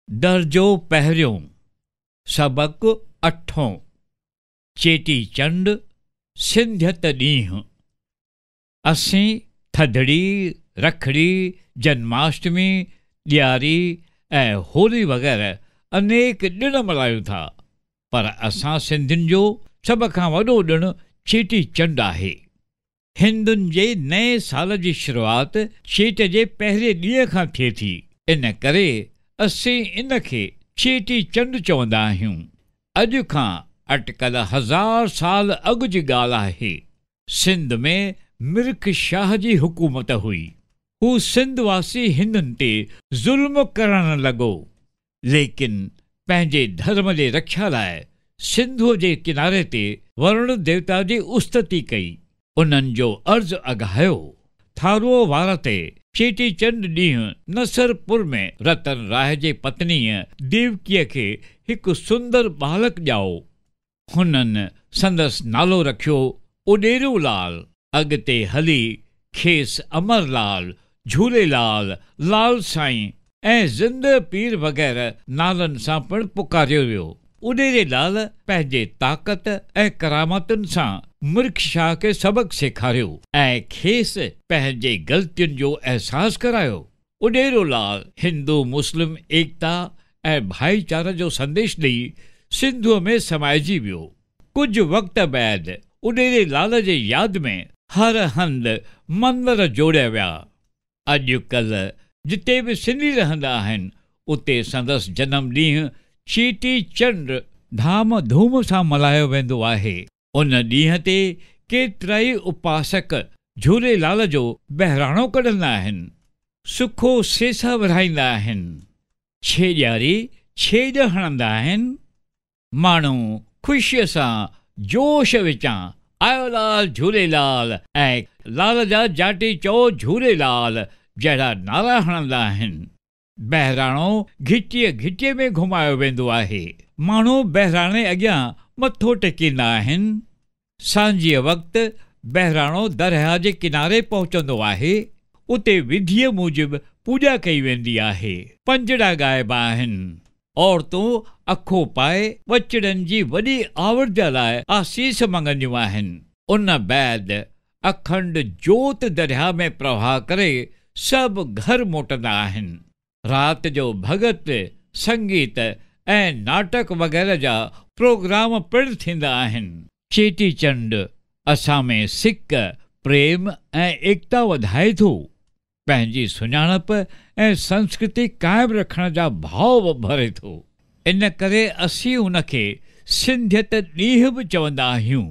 درجو پهريون، سبق اٺون، چيٽي چنڊ، سنڌيت ڏينهن. اسين ٿڌڙي، رکڙي، جنماشٽمي، ڏياري ۽ هولي وغيره انيڪ ڏڻ ملهايون ٿا، پر اسان سنڌين جو سڀ کان وڏو ڏڻ چيٽي چنڊ آهي. هندن جي نئين سال جي شروعات چيٽ جي پهرين ڏينهن کان ٿئي ٿي، ان ڪري اسين ان کي چيٽي چنڊ چوندا آهيون. اڄ کان اٽڪل هزار سال اڳ جي ڳالهه آهي. سنڌ ۾ مرک شاهه جي حڪومت هئي. هو سنڌ واسي هندن تي ظلم ڪرڻ لڳو. ليڪن پنهنجي ڌرم جي رکيا لاء سنڌوء جي ڪناري تي ورڻ ديوتا جي استتي ڪئي. انهن جو عرض اگهايو. ٿاروء وار تي چيٽي چنڊ ڏينهن نصرپور ۾ رتن راء جي پتنيء ديوڪيء کي هڪ سندر ٻالڪ ڄائو. هنن سندس نالو رکيو اڏيرو لال. اڳتي هلي کيس امر لال، جهولي لال، لال سائين ۽ زنده پير وغيره نالن سان پڻ پڪاريو ويو. اڏيري لال پنهنجي طاقت ۽ ڪرامتن سان مرک شاهه کي سبق سيکاريو ۽ کيس پنهنجي غلطين جو احساس ڪرايو. اڏيرو لال هندو مسلم ايڪتا ۽ ڀائيچاري جو سنديش ڏئي سنڌوء ۾ سمائجي ويو. ڪجهه وقت بعد اڏيري لال جي ياد ۾ هر هنڌ مندر جوڙيا ويا. اڄ ڪلهه جتي به سنڌي رهندا آهن، اتي سندس جنم ڏينهن چيٽي چنڊ ڌام ڌوم سان ملهايو ويندو آهي. ان ڏينهن تي ڪيترائي اپاسڪ جهوليلال جو بهراڻو ڪڍندا آهن، سکو سيسا ورهائيندا آهن، ڇيڄاري ڇيڄ هڻندا آهن. ماڻهو خوشيء سان جوش وچان آيو لال جهوليلال ۽ لال جا جاٽي چئو جهوليلال جهڙا نعرا هڻندا آهن. بهراڻو گهٽيء گهٽيء ۾ گهمايو ويندو آهي. ماڻهو بهراڻي اڳيان مٿو ٽيڪيندا آهن. سانجهيء وقت بهراڻو درياهه جي ڪناري پهچندو آهي. اتي وڌيء موجب پوڄا ڪئي ويندي آهي. پنجڙا ڳائبا آهن. عورتون اکو پائي ٻچڙن جي وڏي آورجا لاء آسيس مڱنديون آهن. ان بعد اکنڊ جوت درياهه ۾ پرواهه ڪري سڀ گهر موٽندا آهن. رات جو ڀڳت، سنگيت ۽ ناٽڪ وغيره جا پروگرام پڻ ٿيندا آهن. چيٽي چنڊ اسان ۾ سڪ، پريم ۽ ايڪتا وڌائي ٿو. پنهنجي سڃاڻپ ۽ سنسڪرتي قائم رکڻ جا ڀاو ڀري ٿو. ان ڪري اسين ان کي سنڌيت ڏينهن به چوندا آهيون.